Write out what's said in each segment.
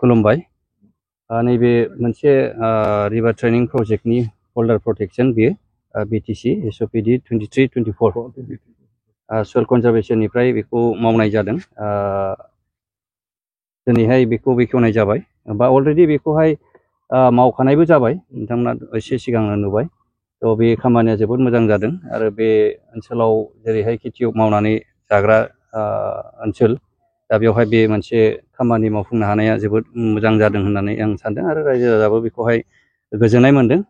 खुलुमबाय नैबे मोनसे रिभार ट्रेनिं प्रजेक्टनि होल्डार प्रोटेक्शन बियो BTC SOPD 23-24 सयल कनजारभेशननिफ्राय बेखौ मावनाय जादों दिनैहाय बेखौ बेखेवनाय जाबाय बा अलरेडि बेखौहाय मावखानायबो जाबाय नोंथांमोना एसे सिगांनो नुबाय थ' बे खामानिया जोबोद मोजां जादों आरो बे ओनसोलाव जेरैहाय खेथि मावनानै जाग्रा ओनसोल दा बेवहाय बे मोनसे खामानि मावफुंनो हानाया जोबोद मोजां जादों होननानै आं सानदों आरो रायजो राजाबो बेखौहाय गोजोननाय मोनदों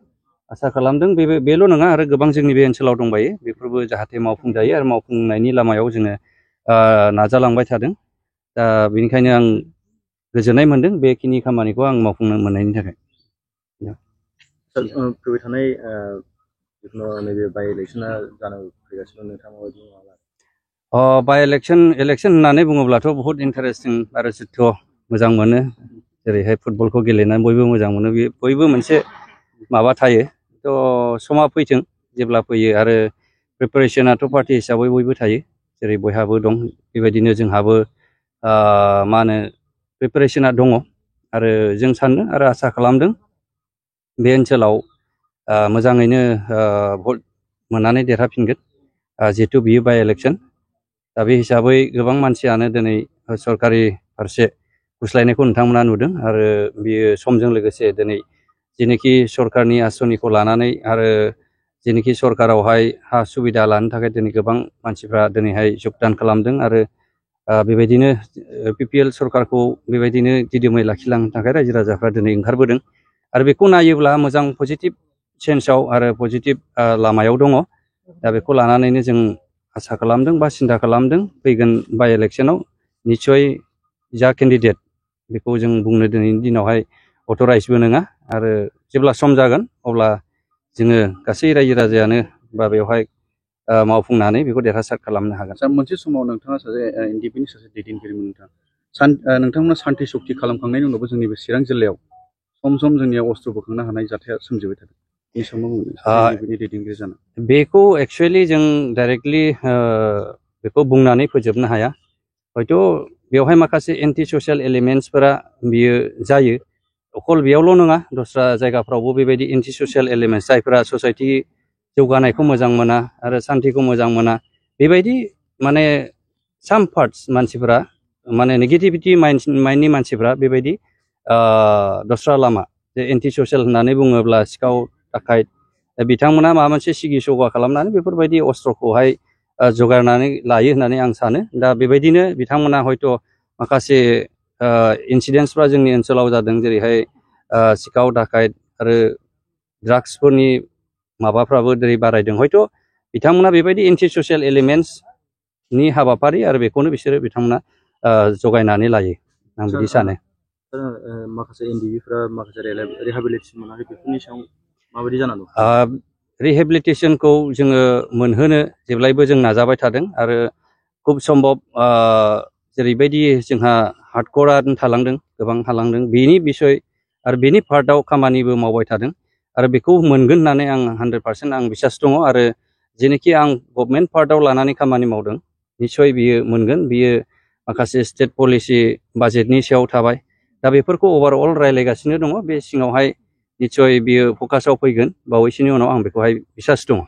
आसा खालामदों बेल' नङा आरो गोबां जोंनि बे ओनसोलाव दंबायो बेफोरबो जाहाथे मावफुंजायो आरो मावफुंनायनि लामायाव जोङो नाजालांबाय थादों दा बेनिखायनो आं गोजोननाय मोनदों बेखिनि खामानिखौ आं मावफुंनो मोननायनि थाखाय फैबाय थानाय नैबे बाइ इलेक्शना जानो फैगासिनो नोंथाङा बाइ इलेक्शन होननानै बुङोब्लाथ' बहुत इन्टारेस्टिं आरो जोथ' मोजां मोनो जेरैहाय फुटबलखौ गेलेनानै बयबो मोजां मोनो बयबो मोनसे माबा थायो थ' समा फैथों जेब्ला फैयो आरो प्रिपारेसनाथ' पार्टि हिसाबै बयबो थायो जेरै बयहाबो दं बेबायदिनो जोंहाबो मा होनो प्रिपारेसना दङ आरो जों सानो आरो आसा खालामदों बे ओनसोलाव मोजाङैनो भट मोननानै देरहाफिनगोन जिहेतु बियो बाइ इलेक्शन दा बे हिसाबै गोबां मानसियानो दिनै सरकारि फारसे गुस्लायनायखौ नोंथांमोना नुदों आरो बियो समजों लोगोसे दिनै जेनोखि सरकारनि आसनिखौ लानानै आरो जेनोखि सरकारावहाय हा सुबिदा लानो थाखाय दिनै गोबां मानसिफ्रा दिनैहाय जगदान खालामदों आरो बेबायदिनो PPL सरकारखौ बेबायदिनो दिदोमै लाखिलांनो थाखाय रायजो राजाफ्रा दिनै ओंखारबोदों आरो बेखौ नायोब्ला मोजां पजिटिभ सेन्सआव आरो पजिटिभ लामायाव दङ दा बेखौ लानानैनो जों आसा खालामदों बा सिन्था खालामदों फैगोन बाइ इलेक्शनाव निस्सय जा केन्डिडेट बेखौ जों बुंनो दिनैनि दिनावहाय अथराइजबो नङा आरो जेब्ला सम जागोन अब्ला जोङो गासै रायजो राजायानो बा बेवहाय मावफुंनानै बेखौ देरहासार खालामनो हागोन मोनसे समाव नोंथाङा सासे NDP नि सासे दैदेनगिरिमोन नोंथांमोना सान्थि सक्ति खालामखांनायनि उनावबो जोंनि बे चिरां जिल्लायाव सम सम जोंनियाव अस्त्र बोखांनो हानाय जाथाया सोमजिबाय थादों बे समाव दैदेनगिरि जानो बेखौ एक्सुवेलि जों डाइरेक्टलि बेखौ बुंनानै फोजोबनो हाया हयथ' बेवहाय माखासे एन्टि ससियेल एलिमेन्ट्सफोरा बियो जायो अकल बेयावल' नङा दस्रा जायगाफ्रावबो बेबायदि एन्टि ससियेल एलिमेन्ट्स जायफोरा ससाइटि जौगानायखौ मोजां मोना आरो सान्थिखौ मोजां मोना बेबायदि माने साम पार्टस मानसिफोरा माने नेगेटिभिटि माइन्डनि मानसिफोरा बेबायदि दस्रा लामा जे एन्टि ससियेल होननानै बुङोब्ला सिखाव दाखायत बिथांमोना माबा मोनसे सिगि सगा खालामनानै बेफोरबायदि अस्त्रखौहाय जगायनानै लायो होननानै आं सानो दा बेबायदिनो बिथांमोना हयथ' माखासे इन्सिडेन्ट्सफ्रा जोंनि ओनसोलाव जादों जेरैहाय सिखाव दाखायत आरो ड्राग्सफोरनि माबाफ्राबो दिनै बारायदों हयथ' बिथांमोना बेबायदि एन्टि ससियेल एलिमेन्ट्सनि हाबाफारि आरो बेखौनो बिथांमोना जगायनानै लायो आं बिदि सानो माखासे NDPफ्रा माखासे रिहेबिलिटेसन मोनाखै बेफोरनि सायाव माबायदि जानानै दं रिहेबिलिटेसनखौ जोङो मोनहोनो जेब्लायबो जों नाजाबाय थादों आरो खुब सम्भब जेरैबायदि जोंहा हार्डक'रानो थालांदों गोबां थालांदों बेनि बिसय आरो बेनि पार्टआव खामानिबो मावबाय थादों आरो बेखौ मोनगोन होननानै आं 100% आं बिसास दङ आरो जेनोखि आं गभर्नमेन्ट पार्टआव लानानै खामानि मावदों निस्सय बियो मोनगोन बियो माखासे स्टेट पलिसि बाजेटनि सायाव थाबाय दा बेफोरखौ अभारअल रायलायगासिनो दङ बे सिङावहाय निस्सय बियो फकासाव फैगोन बावैसोनि उनाव आं बेखौहाय बिसास दङ